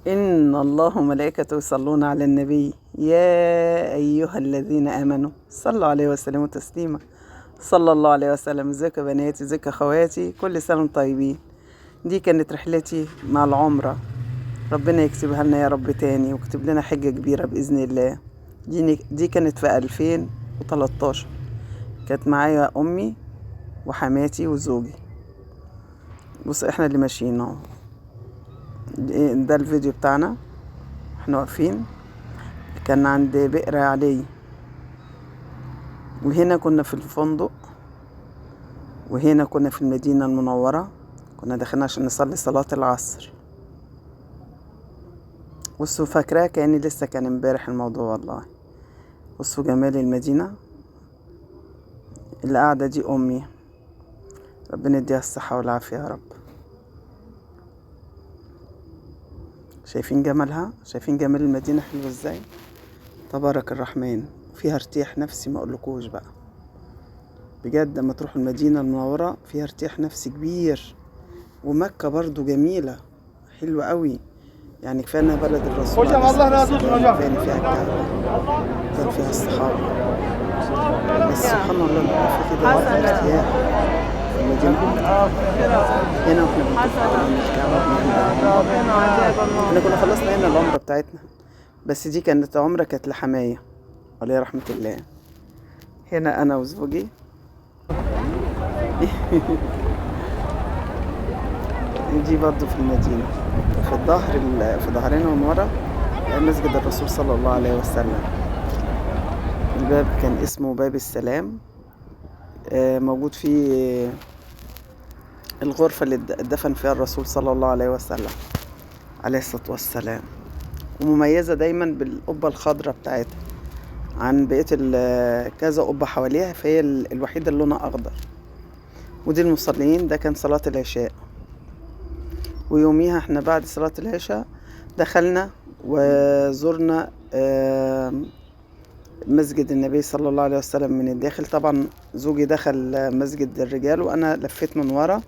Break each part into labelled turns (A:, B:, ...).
A: إن الله وملائكته يصلون على النبي يا أيها الذين آمنوا صلوا عليه وسلموا تسليما. صلى الله عليه وسلم. ازيكم يا بناتي، ازيكم يا اخواتي، كل سنة وانتم طيبين. دي كانت رحلتي مع العمرة، ربنا يكتبها لنا يا رب تاني ويكتب لنا حجة كبيرة بإذن الله. دي كانت في 2013، كانت معايا أمي وحماتي وزوجي. بص احنا اللي ماشيين اهو، ده الفيديو بتاعنا احنا واقفين، كان عند بئر علي، وهنا كنا في الفندق، وهنا كنا في المدينة المنورة، كنا داخلين عشان نصلي صلاة العصر. بصوا فاكراه كأني لسه كان امبارح الموضوع والله. بصوا جمال المدينة. اللي قاعدة دي أمي، ربنا يديها الصحة والعافية يا رب. شايفين جمالها، شايفين جمال المدينة حلو ازاي، تبارك الرحمن. فيها ارتياح نفسي ما اقولكوش بقى، بجد لما تروحوا المدينة المنورة فيها ارتياح نفسي كبير. ومكة برضو جميلة حلوة قوي، يعني كفاية انها بلد الرسول
B: hocam
A: عليه
B: Allah
A: الصلاة
B: razı olsun
A: والسلام،
B: hocam.
A: كفاية ان فيها الكعبة، كان فيها الصحابة. بس سبحان الله بيبقى في كده ارتياح في المدينة هنا. واحنا بنطوف حوالين الكعبة بنعمل عمرة. احنا كنا خلصنا هنا العمرة بتاعتنا، بس دي كانت عمرة كانت لحماية عليه رحمة الله. هنا أنا وزوجي. دي برضو في المدينة، في الظهر، في ظهرنا من ورا مسجد الرسول صلى الله عليه وسلم. الباب كان اسمه باب السلام، موجود فيه الغرفة اللي دفن فيها الرسول صلى الله عليه وسلم عليه الصلاة والسلام، ومميزة دايما بالقبة الخضراء بتاعتها عن بقية كذا قبة حواليها، فهي الوحيدة اللي لونها أخضر. ودي المصلين، ده كان صلاة العشاء. ويوميها احنا بعد صلاة العشاء دخلنا وزرنا مسجد النبي صلى الله عليه وسلم من الداخل. طبعا زوجي دخل مسجد الرجال وأنا لفيت من ورا،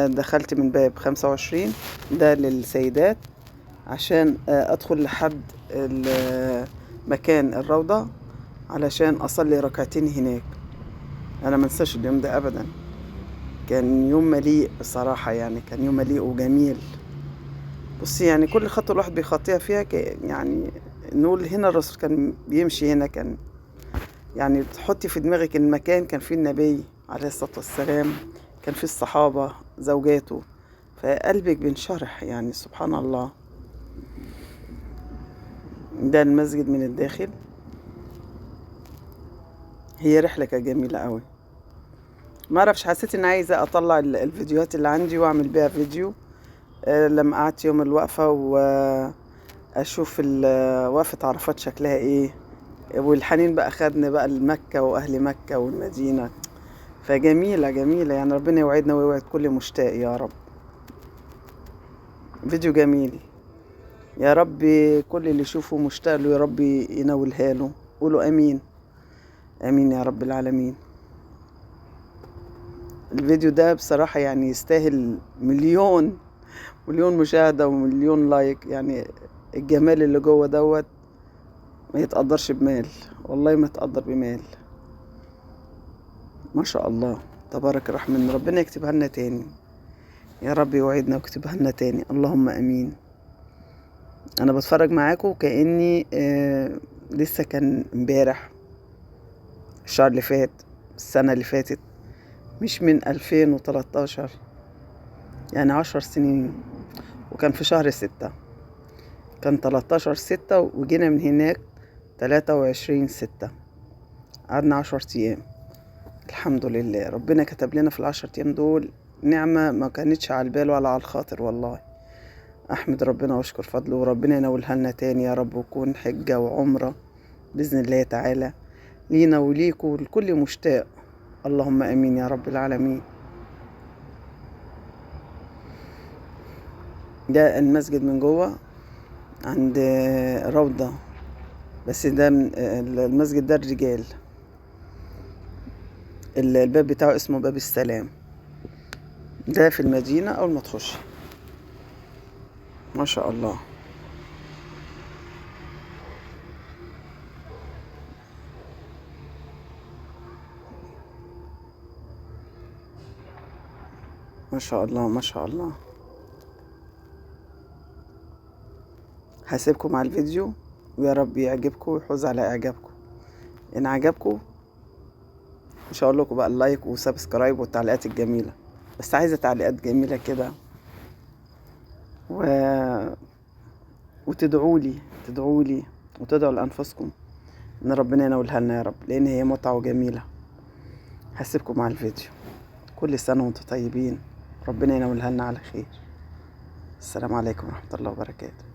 A: دخلت من باب 25 ده للسيدات عشان أدخل لحد مكان الروضة علشان أصلي ركعتين هناك. أنا ما انساش اليوم ده أبدا، كان يوم مليء بصراحة، يعني كان يوم مليء وجميل. بصي يعني كل خطوة الواحد بيخطيها فيها يعني نقول هنا الرسول كان بيمشي هنا، كان يعني تحطي في دماغك المكان كان فيه النبي عليه الصلاة والسلام، كان فيه الصحابة زوجاته، فقلبك بينشرح يعني سبحان الله. ده المسجد من الداخل. هي رحلة كانت جميلة قوي. ما اعرفش، حسيت ان عايزة اطلع الفيديوهات اللي عندي واعمل بيها فيديو. لما قعدت يوم الوقفة واشوف وقفة عرفات شكلها ايه، والحنين بقى خدني بقى لمكة واهل مكة والمدينة. فجميلة جميلة يعني، ربنا يوعدنا ويوعد كل مشتاق يا رب. فيديو جميل يا رب، كل اللي يشوفه مشتاق له يا رب ينولها له. قولوا امين، امين يا رب العالمين. الفيديو ده بصراحة يعني يستاهل مليون مليون مشاهدة ومليون لايك. يعني الجمال اللي جوه دوت ما يتقدرش بمال، والله ما يتقدر بمال. ما شاء الله تبارك الرحمن، ربنا يكتبها لنا تاني يا رب، يوعدنا ويكتبها لنا تاني، اللهم امين. انا بتفرج معاكم كأني لسه كان امبارح، الشهر اللي فات، السنة اللي فاتت، مش من 2013، يعني 10 سنين. وكان في شهر 6، كان 13/6، وجينا من هناك 23/6، قعدنا 10 أيام. الحمد لله ربنا كتب لنا في ال10 أيام دول نعمة ما كانتش على البال ولا على الخاطر والله. أحمد ربنا وأشكر فضله، وربنا ينولها لنا تاني يا رب، ويكون حجة وعمرة بإذن الله تعالى لينا وليكوا ولكل مشتاق، اللهم آمين يا رب العالمين. ده المسجد من جوه عند روضة، بس ده من المسجد ده الرجال، الباب بتاعه اسمه باب السلام. ده في المدينة أول ما تخش. ما شاء الله. ما شاء الله ما شاء الله. هسيبكم على الفيديو، ويا رب يعجبكم ويحوز على اعجابكم. ان عجبكم مش هقول لكم بقى ال like و subscribe والتعليقات الجميلة، بس عايزه تعليقات جميلة كده وتدعوا لي، تدعوا لي وتدعوا لانفسكم ان ربنا ينولها لنا يا رب، لان هي متعه وجميلة. هسيبكم مع الفيديو. كل سنة وانتم طيبين، ربنا ينولها لنا على خير. السلام عليكم ورحمة الله وبركاته.